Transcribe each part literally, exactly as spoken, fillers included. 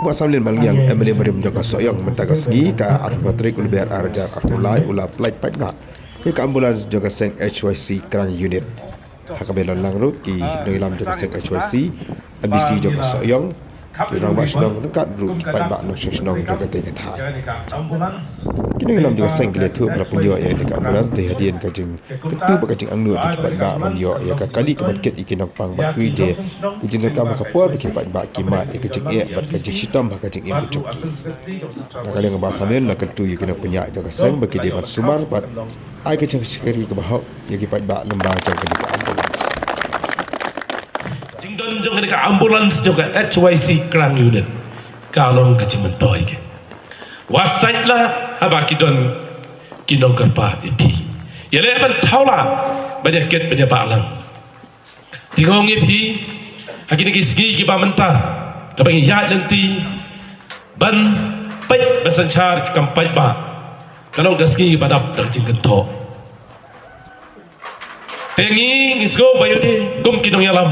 Bah Samlin Malngiang, M L A barim jong ka Sohiong, mynta ka sngi ka arphew tarik u Lber ar hajar arphew lai u la pynlait paidbah ïa ka ambulance jong ka seng H Y C Krang Unit. Ha kaba ïalang lang ruh ki nongïalam jong ka seng H Y C, M D C jong ka Sohiong, ki rangbah shnong ryngkat ruh ki paidbah nongshong shnong jong katei ka thaiñ. Ki nongïalam jong ka seng ki la ïathuh ba la pynïoh ïa kane ka ambulance dei hadien ka jingkyntu bad ka jingangnud jong ki paidbah ban ïoh ïa ka kali ka ban kit ïa ki nongpang bad ki de ka jingdonkam ha ka por ba ki paidbah ki mad ïa ka jingeh bad ka jingshitom ha ka jingim ka jong ki. Na ka liang Bah Samlin la kyntu ïa ki nongpynïaid jong ka seng ba ki dei ban sumar bad ai ka jingshakri kaba hok ïa ki paidbah lyngba jong kane ka ambulance. Jingdon jong kane ka ambulance jong ka H Y C Krang Unit ka long ka jingmyntoi. Wat sait lah haba ki don ki nongkyrpad ïa phi. Ïaleh ban thaw lad ban ïakit ban ïabah lang. Te nga ong ïa phi, ha kine ki sngi kiba mynta, kaba ngi ïaid lynti ban peit ban synshar ki kam paidbah, ka long ka sngi ba dap da ka jingkynthoh. Te ngi, ngi sngew ba ïalade kum ki nongïalam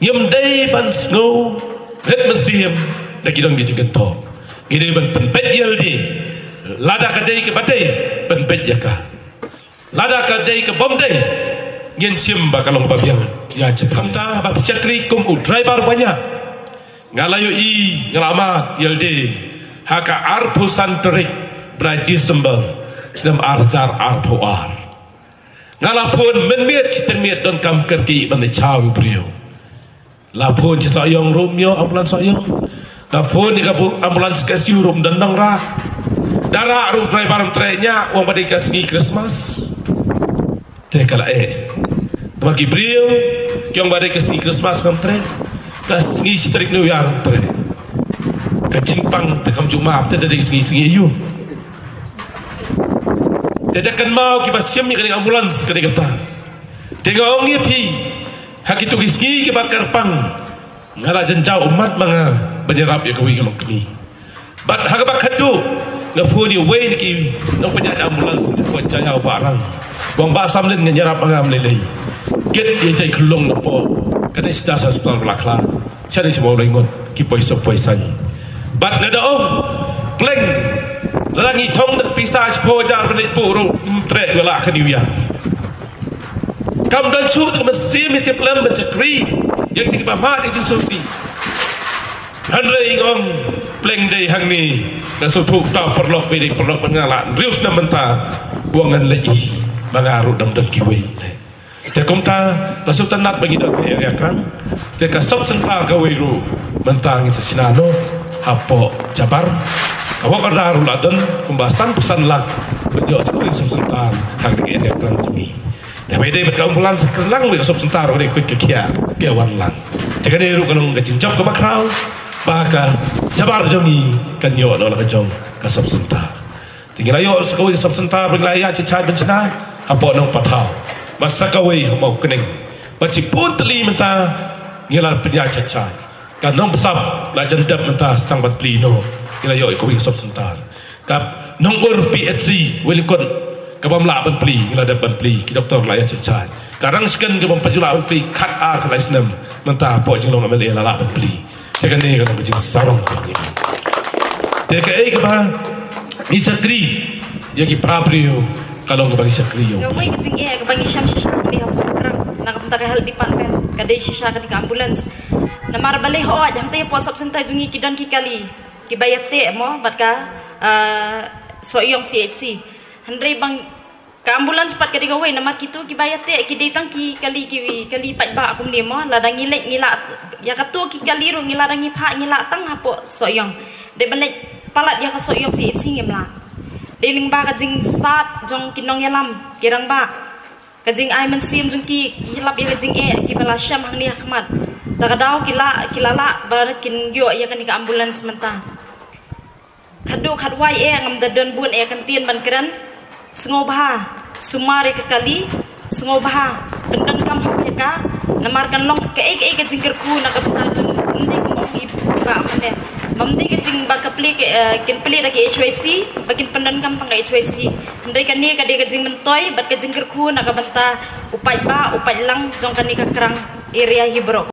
ngim dei ban sngew rit mynsiem da ki don ki jingkynthoh. Ngi dei ban pynbeit ïalade, lada ka dei kaba dei, pynbeit ïa ka. Lada ka dei ka bym dei, ngin shim ba ka long ba biang ïa shaphrang. Kumta haba phi shakri kum u driver ba ñiah, nga la ïohi, nga la mad ïalade ha ka arphew san tarik bnai December snem ar hajar arphew ar. Nga la phone mynmiet shiteng miet donkam kyrkieh ban ïa shaw u briew. La phone sha Sohiong ruh ym ïoh ambulance Sohiong. La phone ïa ka bu-, ambulance K S U ruh ym don nongrah. Da rah ruh driver ym treh, ñiah, ong ba dei ka sngi Christmas. Te ka la eh. Namar ki briew ki ong ba dei ka sngi Christmas ngam treh. Ka sngi shi tarik New Year ym treh. Ka jingpang te kam ju map te da dei sngi, sngi aïu. Te da kynmaw kiba shim ïa kane ka ambulance kane kata. Te nga ong ïa phi, ha kito ki sngi kiba kyrpang, nga la jynjar ummat ma nga ban ïarap ïa kawei ka longkmie. Bad ha kaba khatduh nga phone ïa uwei na ki nongpynïaid ambulance na Jaiaw Bahrang. U ong Bah Samlin, ngan ïarap ma nga ym lei lei. Kit ïa jait khyllung napoh kane sha hospital Bakla. Shane sha Mawlaingut ki poi suk poi saiñ. Bad nga da ong, pleng, lada ngi thung da ka pisa shiphew hajar ban leit buh ruh ym treh, ïa la ka New Year. Kam don shuh ka mynsiem ïa ki plem ban shakri ïa ki, kiba mad ïa ki jingsngewsih. Hynrei nga ong, pleng, dei hangne nga sngewthuh, uta u paralok ba dei paralok ban nga la hynriew snem mynta, u ong ngan leit hi, ma nga ruh dang don kiwei. Te kumta, nga sngewtynnat ba ngi don ha Area Krang. Te ka sub center kawei ruh mynta ngin sa shna noh hapoh Jabar. Ka work order ruh la don kumba sanphew san lak ban ïoh sa kawei sub center ha ka Area Krang jong ngi. Te ba ïadei bad ka ambulance, kyrlang wei ka sub center ruh dei khuid ka khiah, ka wan lang. Te kane ruh ka long ka jingjop kaba khraw ba ka Jabar jong ngi kan ïoh noh la ka jong ka sub center. Te ngi la ïoh sa kawei ka sub center ba ngi la ïaid shait shait ban shna hapoh Nongpathaw. Bad sa kawei ha Mawkneng. Bad shibun tylli mynta ngi la pynïaid shait shait. Ka Nongbsap la jan dep mynta sa tang ban plie noh. Ngi la ïoh ïa kawei ka sub center. Ka Nongur P H C, Wei Lyngkut, ka bym lah ban plie, ngi la dep ban plie, ki doktor la ïaid shait shait. Ka Rangshken ka bym pat ju lah ban plie, khatar khatlai snem mynta hapoh jinglong M L A la lah ban plie. Te kane ka long ka jingsarong. Te kaei kaba ngi shakri ïa ki para briew, ka long kaba ngi shakri ïa u. Kawei ka jingeh kaba ngi shem shisha kane hapoh Krang na ka bynta ka health department ka dei shisha kane ka ambulance. Namar balei hooid hangtei hapoh sub center jong ngi ki don ki kali kiba ïateh mo bad ka, ah, Sohiong C H C. Hynrei ba ka ambulance pat ka dei kawei, namar kito kiba ïateh ki dei tang ki kali, ki kali paidbah kumne mo. Lada ngi leit ngi lah ïa kato ki kali ruh, ngi lada ngi phah ngi lah tang hapoh Sohiong. Dei ban leit palat ïa ka Sohiong C H C ngim lah. Dei lyngba ka jingstad jong ki nongïalam, ki rangbah, ka jingai mynsiem jong ki, ki lap ïa ka jingeh kiba la shem hangne ha khmat. Ta ka daw ki lah, ki la lah ba kin ïoh ïa kane ka ambulance mynta. Khatduh khatwai eh, ngam da don bun eh ka ktien ban kren. Sngewbha sumar ïa ka kali, sngewbha pyndonkam hok ïa ka. Namar kan long kaei kaei ka jingkyrkhu na ka bynta jong ngi, kum u ong i Bah mynne. Bym dei ka jing ba ka plie ka, eh, kin plie da ka H Y C, ba kin pyndonkam tang ka H Y C. Hynrei kane ka dei ka jingmyntoi bad ka jingkyrkhu na ka bynta u paidbah, u paidlang jong kane ka krang area Heabrok.